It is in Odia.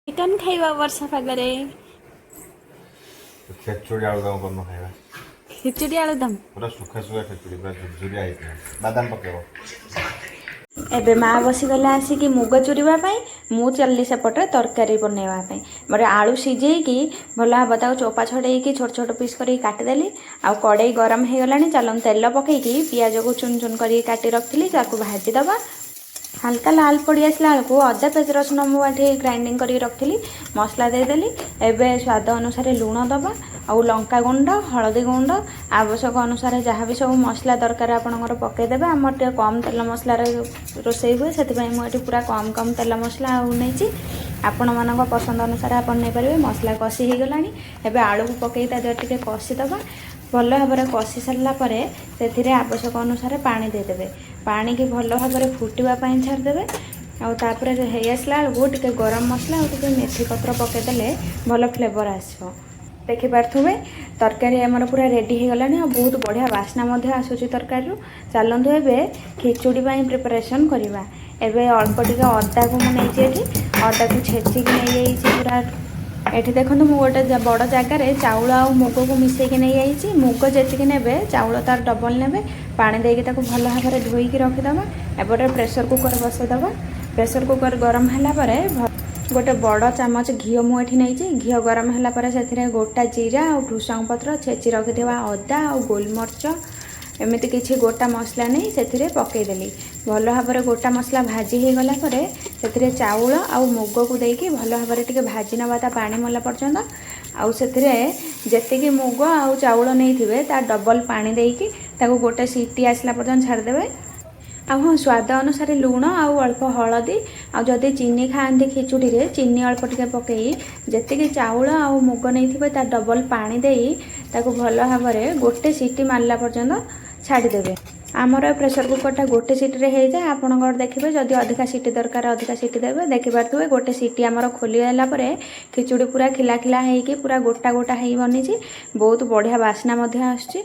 ଚିକେନ୍ ଖାଇବା ବର୍ଷା ପାଗରେ। ଖେଚୁଡ଼ି ଆଳୁଦମ କରୁନ ଖାଇବା। ଖିଚୁଡ଼ି ଆଳୁଦମ। ପୁରା ଶୁଖା ଶୁଖା ଖେଚୁଡ଼ି, ପୁରା ଝୁରଝୁରିଆ ହେଇଥିବ, ବାଦାମ ପକେଇବ। ଏବେ ମା ବସିଗଲା ଆସିକି ମୁଗ ଚୁରିବା ପାଇଁ, ମୁଁ ଚାଲିଲି ସେପଟରେ ତରକାରୀ ବନେଇବା ପାଇଁ। ମୋର ଆଳୁ ସିଝେଇକି ଭଲ ହେବ ତାକୁ ଚୋପା ଛଡ଼େଇକି ଛୋଟ ଛୋଟ ପିସ୍ କରିକି କାଟିଦେଲି। ଆଉ କଡ଼େଇ ଗରମ ହେଇଗଲାଣି, ଚାଲନ୍ତୁ ତେଲ ପକେଇକି ପିଆଜକୁ ଚୁନ ଚୁନ କରିକି କାଟି ରଖିଥିଲି, ତାକୁ ଭାଜିଦେବା। ହାଲକା ଲାଲ ପଡ଼ି ଆସିଲା ବେଳକୁ ଅଦା, ପିଆଜ, ରସୁଣ ମୁଁ ଏଠି ଗ୍ରାଇଣ୍ଡିଙ୍ଗ କରିକି ରଖିଥିଲି, ମସଲା ଦେଇଦେଲି। ଏବେ ସ୍ୱାଦ ଅନୁସାରେ ଲୁଣ ଦେବା ଆଉ ଲଙ୍କା ଗୁଣ୍ଡ, ହଳଦୀ ଗୁଣ୍ଡ, ଆବଶ୍ୟକ ଅନୁସାରେ ଯାହା ବି ସବୁ ମସଲା ଦରକାର ଆପଣଙ୍କର ପକାଇଦେବେ। ଆମର ଟିକେ କମ୍ ତେଲ ମସଲାରେ ରୋଷେଇ ହୁଏ, ସେଥିପାଇଁ ମୁଁ ଏଠି ପୁରା କମ୍ କମ୍ ତେଲ ମସଲା ଆଉ ନେଇଛି। ଆପଣମାନଙ୍କ ପସନ୍ଦ ଅନୁସାରେ ଆପଣ ନେଇପାରିବେ। ମସଲା କଷି ହେଇଗଲାଣି, ଏବେ ଆଳୁକୁ ପକାଇ ତା ଦେହରେ ଟିକେ କଷିଦେବା। ଭଲ ଭାବରେ କଷି ସାରିଲା ପରେ ସେଥିରେ ଆବଶ୍ୟକ ଅନୁସାରେ ପାଣି ଦେଇଦେବେ। ପାଣିକି ଭଲ ଭାବରେ ଫୁଟିବା ପାଇଁ ଛାଡ଼ିଦେବେ। ଆଉ ତାପରେ ହେଇ ଆସିଲା ବେଳକୁ ଟିକେ ଗରମ ମସଲା ଆଉ ଟିକେ ମେଥି ପତ୍ର ପକାଇଦେଲେ ଭଲ ଫ୍ଲେଭର୍ ଆସିବ। ଦେଖିପାରୁଥିବେ, ତରକାରୀ ଆମର ପୁରା ରେଡ଼ି ହେଇଗଲାଣି ଆଉ ବହୁତ ବଢ଼ିଆ ବାସ୍ନା ମଧ୍ୟ ଆସୁଛି ତରକାରୀରୁ। ଚାଲନ୍ତୁ ଏବେ ଖିଚୁଡ଼ି ପାଇଁ ପ୍ରିପାରେସନ୍ କରିବା। ଏବେ ଅଳ୍ପ ଟିକେ ଅଦାକୁ ମୁଁ ନେଇଛି ଏଠି, ଅଦାକୁ ଛେଚିକି ନେଇଯାଇଛି ପୁରା। ଏଠି ଦେଖନ୍ତୁ, ମୁଁ ଗୋଟେ ବଡ଼ ଜାଗାରେ ଚାଉଳ ଆଉ ମୁଗକୁ ମିଶେଇକି ନେଇଯାଇଛି। ମୁଗ ଯେତିକି ନେବେ, ଚାଉଳ ତାର ଡବଲ୍ ନେବେ। ପାଣି ଦେଇକି ତାକୁ ଭଲ ଭାବରେ ଧୋଇକି ରଖିଦେବା। ଏପଟେ ପ୍ରେସର କୁକର୍ ବସେଇଦେବା। ପ୍ରେସର କୁକର୍ ଗରମ ହେଲା ପରେ ଗୋଟେ ବଡ଼ ଚାମଚ ଘିଅ ମୁଁ ଏଠି ନେଇଛି। ଘିଅ ଗରମ ହେଲା ପରେ ସେଥିରେ ଗୋଟା ଜିରା ଆଉ ଭୃଷଙ୍ଗ ପତ୍ର, ଛେଚି ରଖିଥିବା ଅଦା ଆଉ ଗୋଲମରିଚ, ଏମିତି କିଛି ଗୋଟା ମସଲା ନେଇ ସେଥିରେ ପକାଇଦେଲି। ଭଲ ଭାବରେ ଗୋଟା ମସଲା ଭାଜି ହେଇଗଲା ପରେ ସେଥିରେ ଚାଉଳ ଆଉ ମୁଗକୁ ଦେଇକି ଭଲ ଭାବରେ ଟିକେ ଭାଜି ନେବା ତା ପାଣି ମଲା ପର୍ଯ୍ୟନ୍ତ। ଆଉ ସେଥିରେ ଯେତିକି ମୁଗ ଆଉ ଚାଉଳ ନେଇଥିବେ, ତା ଡବଲ୍ ପାଣି ଦେଇକି ତାକୁ ଗୋଟେ ସିଟି ଆସିଲା ପର୍ଯ୍ୟନ୍ତ ଛାଡ଼ିଦେବେ। ଆଉ ହଁ, ସ୍ୱାଦ ଅନୁସାରେ ଲୁଣ ଆଉ ଅଳ୍ପ ହଳଦୀ, ଆଉ ଯଦି ଚିନି ଖାଆନ୍ତି ଖିଚୁଡ଼ିରେ, ଚିନି ଅଳ୍ପ ଟିକେ ପକାଇ ଯେତିକି ଚାଉଳ ଆଉ ମୁଗ ନେଇଥିବେ ତା ଡବଲ୍ ପାଣି ଦେଇ ତାକୁ ଭଲ ଭାବରେ ଗୋଟେ ସିଟି ମାରିଲା ପର୍ଯ୍ୟନ୍ତ ଛାଡ଼ିଦେବେ। ଆମର ପ୍ରେସର କୁକରଟା ଗୋଟେ ସିଟିରେ ହେଇଯାଏ। ଆପଣଙ୍କର ଦେଖିବେ, ଯଦି ଅଧିକା ସିଟି ଦରକାର, ଅଧିକା ସିଟି ଦେବେ। ଦେଖିପାରୁଥିବେ, ଗୋଟେ ସିଟି ଆମର ଖୋଲିଗଲା ପରେ ଖିଚୁଡ଼ି ପୁରା ଖିଲା ଖିଲା ହେଇକି ପୁରା ଗୋଟା ଗୋଟା ହେଇ ବନିଛି। ବହୁତ ବଢ଼ିଆ ବାସ୍ନା ମଧ୍ୟ ଆସୁଛି।